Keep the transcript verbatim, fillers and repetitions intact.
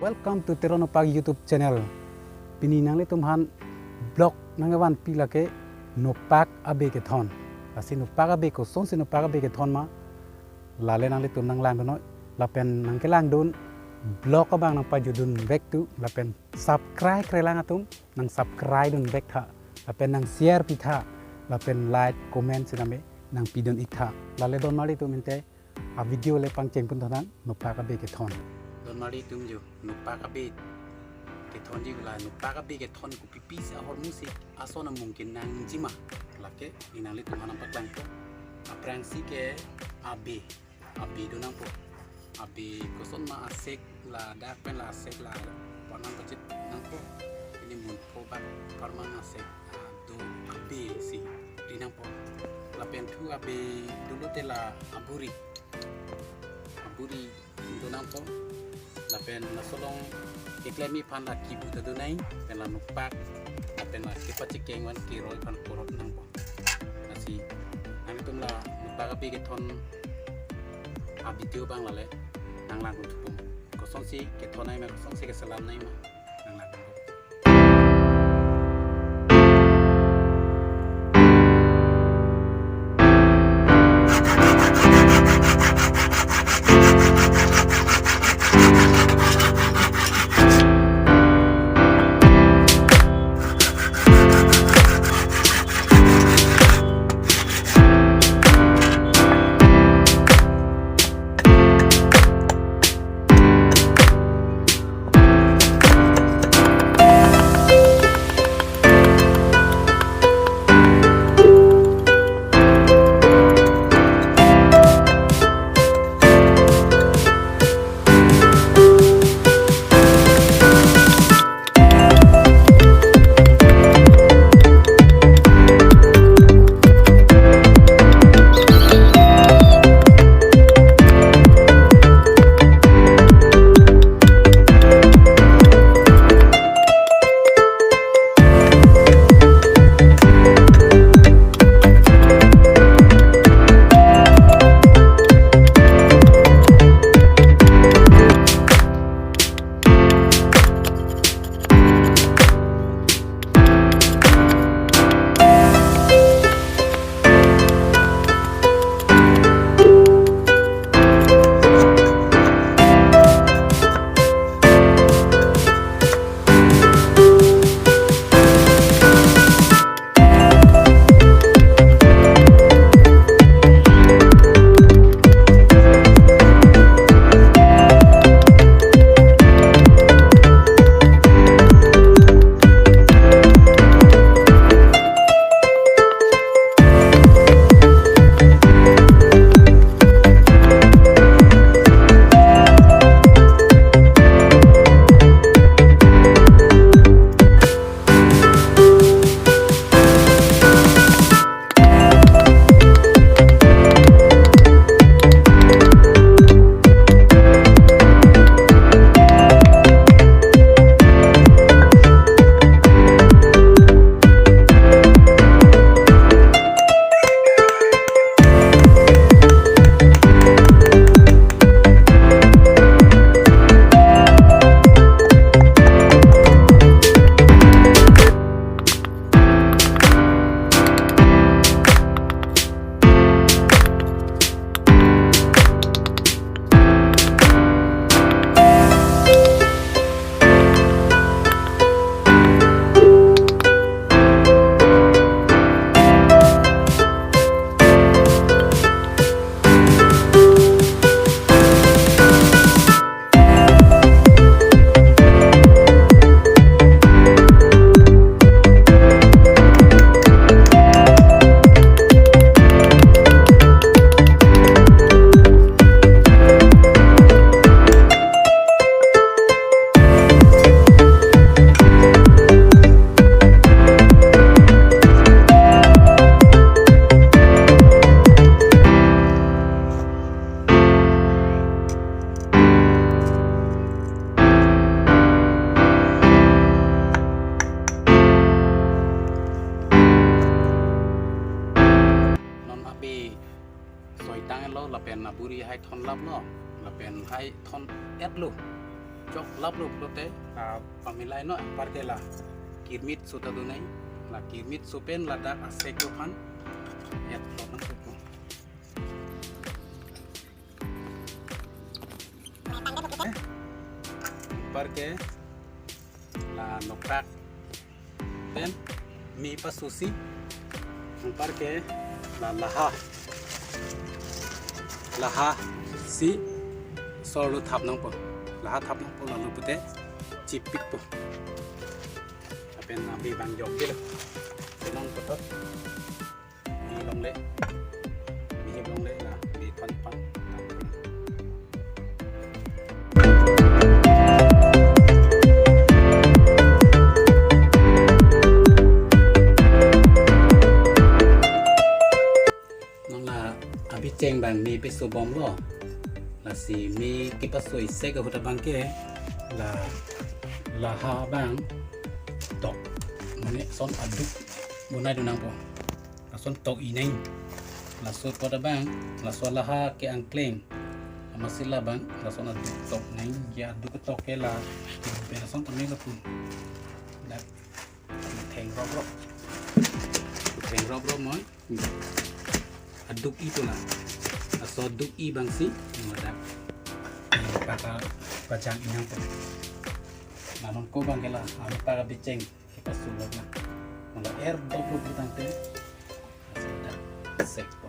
Welcome to Teron Nopak YouTube channel. Pini nanglitum aphan vlog nangkevanpi lake nopak abe kethon. Lasi nopak abe kosonsi nopak abe kethon ma, lale nanglitum nanglangdun noi. Lapen nangkelangdun vlog abang nangpajutdun vek tu, lapen subscribe-re lang atum nang subscribe-dun vek tha. Lapen nang share pi tha. Lapen like, comment sitame nangpidun ik tha. Lale donmarli atum ante a video le pangcheng pon tha nang nopak abe kethon. Donmarli atum jo, nopak abe kethon ji la, nopak abe kethon kopi pisi ahormu si ason amung kenangji ma, lake pini nanglitum aphan nangpaklangpo. Aphrangsi ke abe, abe do nangpo. Abe koson ma asek ladak pen la asek la parman pachit nangpo. Pini munpo bak parman asek, ah, do abe si ri nangpo. Lapen thu abe dolo te la aburi. Aburi do nangpo. Lapen laso along keklemji aphan la kibu ta do nai, pen la nopak, lapen la kepachekeng van keroi aphan korot nangpo. Lasi nanglitum la nopak abe kethon a video abang lale nanglangdun thupo. Kosonsi kethon nai ma, kosonsi keselam nai ma, nanglangdun thupo. Non abe soitanglo, lapen aburi hai thonlaplo, lapen hai thon-etlo. chok laplo pulote, ah, pamilai non, anparke la kirmit so ta donai, la kirmit so pen ladak asek aphan, ya, plot nang tupo. Anparke la noktak pen me pasosi, anparke la laha, laha si sorlo thap nangpo, laha thap nangpo, lalu pute chipikpo. Lapen ave abang jokdetlo. Penang kotor. Mihip longle. Mihip longle la, mihip pan pan. Non la abiceng abang me peso bomlo. Lasi me kepaso isek ahut abangke la, laha abang tok, mane lason aduk bonai dun nangpo. Lason tok ineng. Laso apot abang, laso laha ke angkleng. Amatsi labang, lason aduk tok neng, ya aduk tok ke la, pen lason tame lapu. Dak, theng rop rop. Theng rop rop moi. Aduk-i pu la. Laso aduk-i abangsi, madak. Paka pajang inang po. Nanon ko abangke la, ami paka biceng. Kita sulok na. Mala er dok dok tangte. Laso dak sekpo.